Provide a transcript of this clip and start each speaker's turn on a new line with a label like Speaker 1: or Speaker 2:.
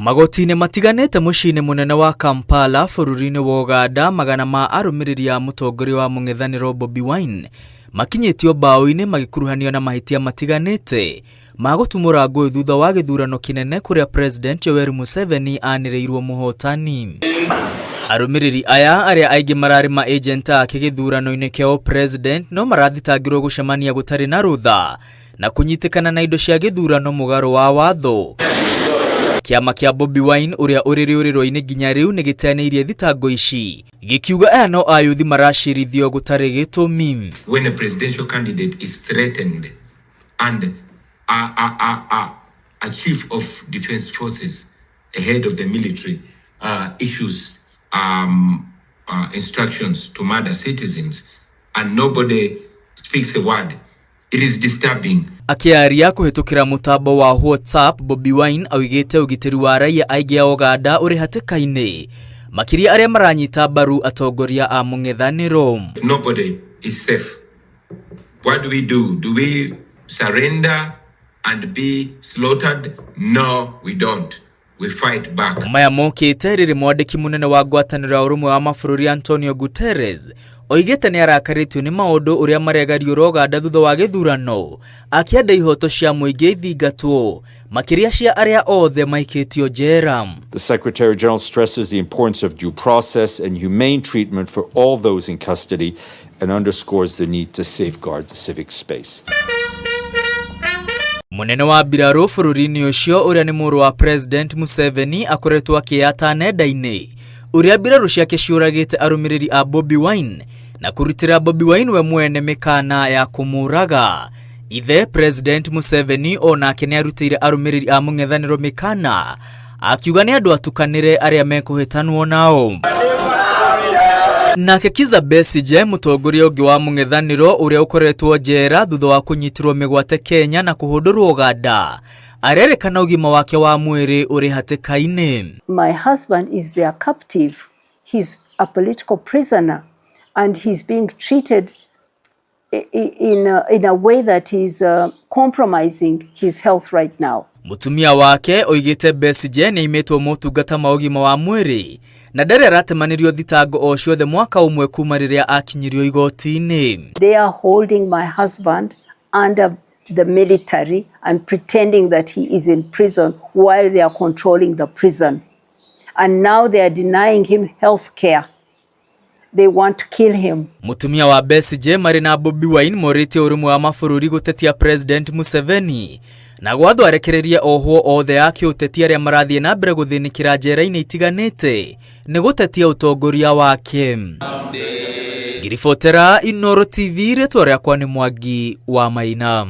Speaker 1: Magoti-inĩ matiganĩte mũciĩ-inĩ mũnene wa Kampala bũrũri-inĩ wa Ũganda, magana ma arũmĩrĩri a mũtongoria wa mũng'ethanĩro Bobi Wine makinyĩtio mbaũ-inĩ magĩkuruhanio na mahĩtia matiganĩte ma gũtumũra ngũĩ thutha wa gĩthurano kĩnene kũrĩa President Yoweri Museveni anĩrĩirwo mũhotani. Arũmĩrĩri aya arĩa aingĩ mararĩ ma agent ake gĩthurano-inĩ kĩa ũpresident no marathitangirwo gũcemania gũtarĩ na rũtha na kũnyitĩkana na indo cia gĩthurano mũgarũ wa watho. Kĩama kĩa Bobi Wine ũrĩa ũrĩ rĩũrĩro-inĩ nginya rĩu nĩ gĩteanĩirie thitango ici gĩkiuga aya no ayuthi maracirithio gũtarĩ gĩtũmi.
Speaker 2: When a presidential candidate is threatened and a chief of defense forces, a head of the military, issues instructions to murder citizens and nobody speaks a word, it is disturbing.
Speaker 1: Akĩaria kũhĩtũkĩra mũtambo wa WhatsApp, Bobi Wine oigĩte ũgitĩri wa raia aingĩ a Ũganda ũrĩ hatĩka-inĩ, makĩria arĩa maranyita mbaru atongoria a mũng'ethanĩro.
Speaker 2: Nobody is safe. What do we do? Do we surrender and be slaughtered? No, we don't. We fight back.
Speaker 1: Maya mokĩte rĩrĩ mwandĩki mũnene wa ngwatanĩro ya ũrũmwe wa mabũrũri Antonio Guterres oigĩte nĩ arakarĩtio nĩ maũndũ ũrĩa maregariũra Ũganda thutha wa gĩthurano, akĩenda ihoto cia mũingĩ ithingatwo makĩria cia arĩa othe maikĩtio njera.
Speaker 3: The Secretary General stresses the importance of due process and humane treatment for all those in custody and underscores the need to safeguard the civic space.
Speaker 1: Mũnene wa mbirarũ bũrũri-inĩ ũcio ũrĩa nĩ mũrũ wa President Museveni akoretwo akĩyata nenda-inĩ ũrĩa mbirarũ ciake ciũragĩte arũmĩrĩri a Bobi Wine na kũrutĩra Bobi Wine we mwene mĩkana ya kũmũraga. Ithe President Museveni o nake nĩ arutĩire arũmĩrĩri a mũng'ethanĩro mĩkana akiuga nĩ andũ atukanĩre arĩa mekũhĩtanwo nao. Nake Kizza Besigye mũtongoria ũngĩ wa mũng'ethanĩro ũrĩa ũkoretwo njera thutha wa kũnyitirwo mĩgwate Kenya na kũhũndũrwo Ũganda arerĩkana ũgima wake wa mwĩrĩ ũrĩ hatĩka-inĩ.
Speaker 4: My husband is their captive. He's a political prisoner and he's being treated in a way that is compromising his health right now.
Speaker 1: Mũtumia wake oigĩte Besigye nĩ aimĩtwo motungata ma ũgima wa mwĩrĩ na ndarĩ aratemanĩrio thitango o ciothe mwaka ũmwe kuma rĩrĩa akinyirio igoti-inĩ.
Speaker 4: They are holding my husband under the military and pretending that he is in prison while they are controlling the prison. And now they are denying him health care. They want to kill him.
Speaker 1: Mũtumia wa Besigye marĩ na Bobi Wine morĩtie ũrũmwe wa mabũrũri gũtetia President Museveni na gwathwo arekererie ohwo othe a kĩũteti arĩa marathiĩ na mbere gũthĩnĩkĩra njera-inĩ itiganĩte nĩ gũtetia ũtongoria wake. Ngiribotera Inooro TV, rĩtwa rĩakwa nĩ Mwangi wa Maina.